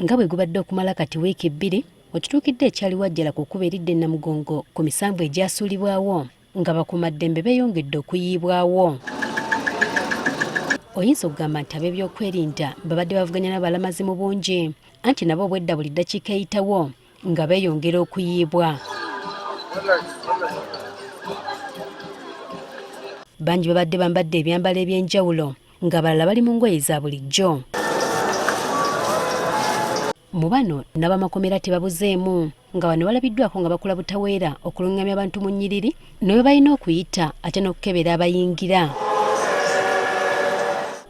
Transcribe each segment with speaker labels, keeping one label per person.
Speaker 1: Nga bwe gubadde okumala kati wiiki bbiri, okituukidde ekyali Wajjala ku kkubo eridda e Namugongo ku misanvu egyasuulibwawo nga bakuumaddembe beeyongedde okuyiibwawo. Oyinza okugamba nti ab'ebyokwerinda babadde bavuganya n'abalamazi mu bungi anti nabo obwedda buli ddakiika eyitawo nga beeyongera okuyiibwa. Bangi babadde bambadde ebyambalo eby'enjawulo ng'abalala bali mu ngoye za bulijjo. Mu bano n'abamakomera tebabuzeemu nga bano balabiddwako nga bakola butaweera okulungamya abantu mu nnyiriri ne we balina okuyita ate n'okukebera abayingira.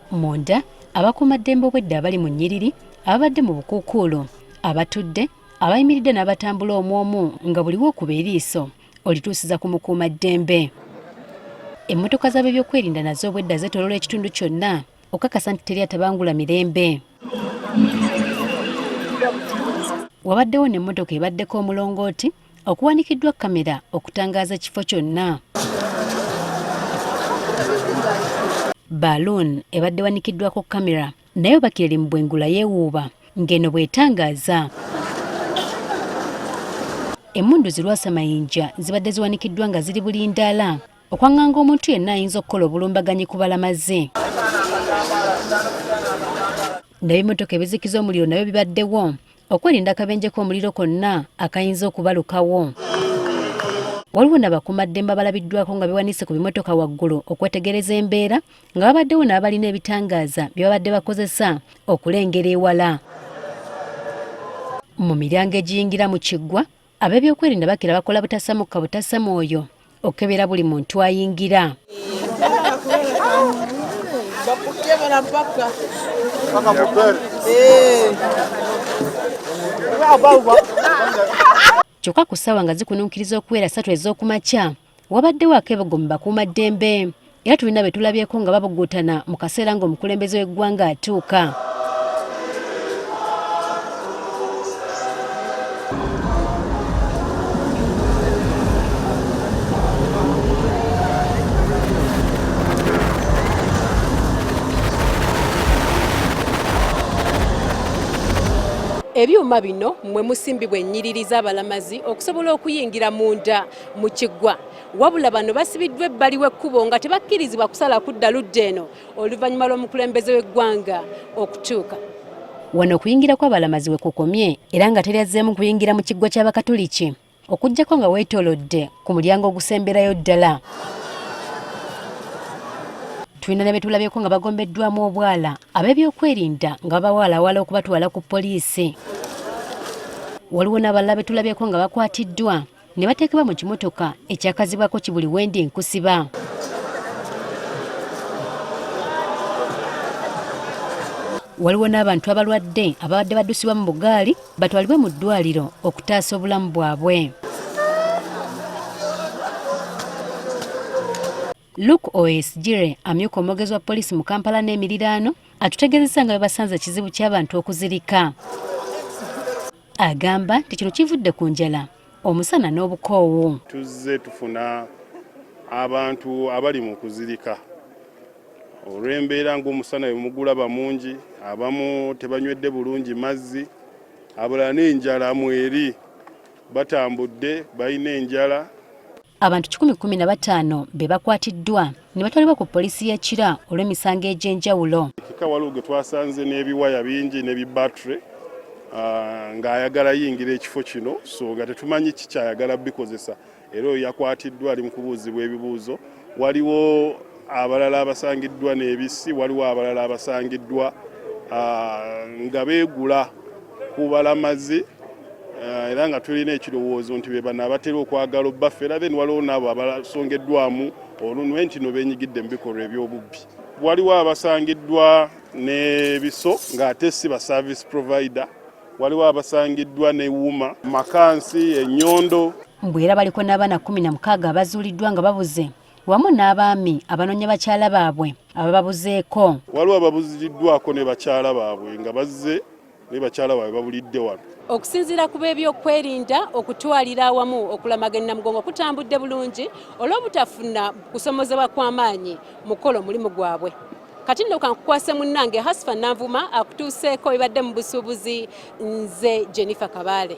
Speaker 1: Munda abakuumaddembe obwedda abali mu nnyiriri ababadde mu bukuukuulu abatudde abayimiridde n'abatambula omu omu nga buli w'okuba eriiso olituusiza ku mukuumaddembe. Emmotoka z'ab'ebyokwerinda nazo obwedda zeetooloola ekitundu kyonna okukakasa nti teri atabangula mirembe. Wabaddewo n'emmotoka ebaddeko omulongooti okuwanikiddwa kkamera okutangaaza ekifo kyonna. Baloon ebadde wanikiddwako kkamera nayo bakira eri mu bwengula yeewuuba ng'eno bw'etangaaza. Emmundu zi Lwasa Mayinja zibadde ziwanikiddwa nga ziri bulindaala okwang'anga omuntu yenna ayinza okukola obulumbaganyi ku balamazi. N'ebimotoka ebizikiza omuliro nabyo bibaddewo okwerinda akabenje k'omuliro konna akayinza okubalukawo. Waliwo n'abakuumaddembe abalabiddwako nga bewanise ku bimotoka waggulu okwetegereza embeera nga babaddewo n'abalina ebitangaaza bye babadde bakozesa okulengera ewala. Mu miryango egiyingira mu kiggwa, ab'ebyokwerinda bakira bakola butasa mukka butasa mwoyo okukebera buli muntu ayingira. Kyokka ku ssaawa nga zikununkiriza okuwera ssatu ez'okumakya, Wabaddewo akeebogo mu bakuumaddembe era tulina be tulabyeko nga babuguutana mu kaseera ng'omukulembeze w'eggwanga atuuka.
Speaker 2: Ebyuma bino mwe musimbibwa ennyiriri z'abalamazi okusobola okuyingira munda mu kiggwa wabula bano basibiddwa ebbali w'ekkubo nga tebakkirizibwa kusala kudda ludda eno oluvannyuma lw'omukulembeze w'eggwanga okutuuka.
Speaker 1: Wano okuyingira kw'abalamazi we kukomye era nga teri azzeemu kuyingira mu kiggwa ky'Abakatuliki okuggyako nga weetoolodde ku mulyango ogusemberayo ddala. Tulina ne be tulabyeko nga bagombeddwamu obwala ab'ebyokwerinda nga babawaalawala okubatwala ku poliisi. Waliwo n'abalala be tulabyeko nga bakwatiddwa ne bateekebwa mu kimotoka ekyakazibwako kibuli wendi nkusiba. Waliwo n'abantu abalwadde ababadde baddusibwa mu bugaali batwalibwe mu ddwaliro okutaasa obulamu bwabwe. Luke Oesgire amyuka omwogezi wa poliisi mu Kampala n'emiriraano atutegeezezza nga bwe basanze ekizibu ky'abantu okuzirika. Agamba nti kino kivudde ku njala, omusana n'obukoowu.
Speaker 3: Tuzze tufuna abantu abali mu kuzirika olw'embeera ng'omusana bwe mugulaba mungi, abamu tebanywedde bulungi mazzi, abalala n'enjala mweri batambudde balina enjala.
Speaker 1: Abantu 115 be bakwatiddwa ne batwalibwa ku poliisi y'e Kira olw'emisango egy'enjawulo.
Speaker 3: Kika waliwo gwe twasanze n'ebiwaya bingi ne bibattery ng'ayagala yingira ekifo kino so nga tetumanyi kikyayagala bikozesa era oyo yakwatiddwa ali mu kubuuzibwa ebibuuzo. Waliwo abalala abasangiddwa n'ebissi, waliwo abalala abasangiddwa nga beegula ku balamazi era nga tulina ekirowoozo nti be bano abatera okwagala obbafera, then waliwo n'abo abasongeddwamu olunwe nti no beenyigidde mu bikolwa eby'obubbi. Waliwo abasangiddwa n'ebiso ng'ate si ba service provider, waliwo abasangiddwa ne wuma, makansi, ennyondo.
Speaker 1: Mbu era baliko n'abaana 16 abazuuliddwa nga babuze wamu n'abaami abanoonya bakyala baabwe abababuzeeko.
Speaker 3: Waliwo ababuziriddwako ne bakyala baabwe nga bazze ne bakyala baabwe babulidde wano.
Speaker 2: Okusinziira ku b'ebyokwerinda, okutwalira awamu okulamaga e Namugongo kutambudde bulungi olw'obutafuna kusomozebwa kw'amaanyi mu kukola omulimu gwabwe. Kati nno kankukwase munnange Hasfa Nanvuma akutuuseeko ebibadde mu busuubuzi. Nze Jennifer Kabaale.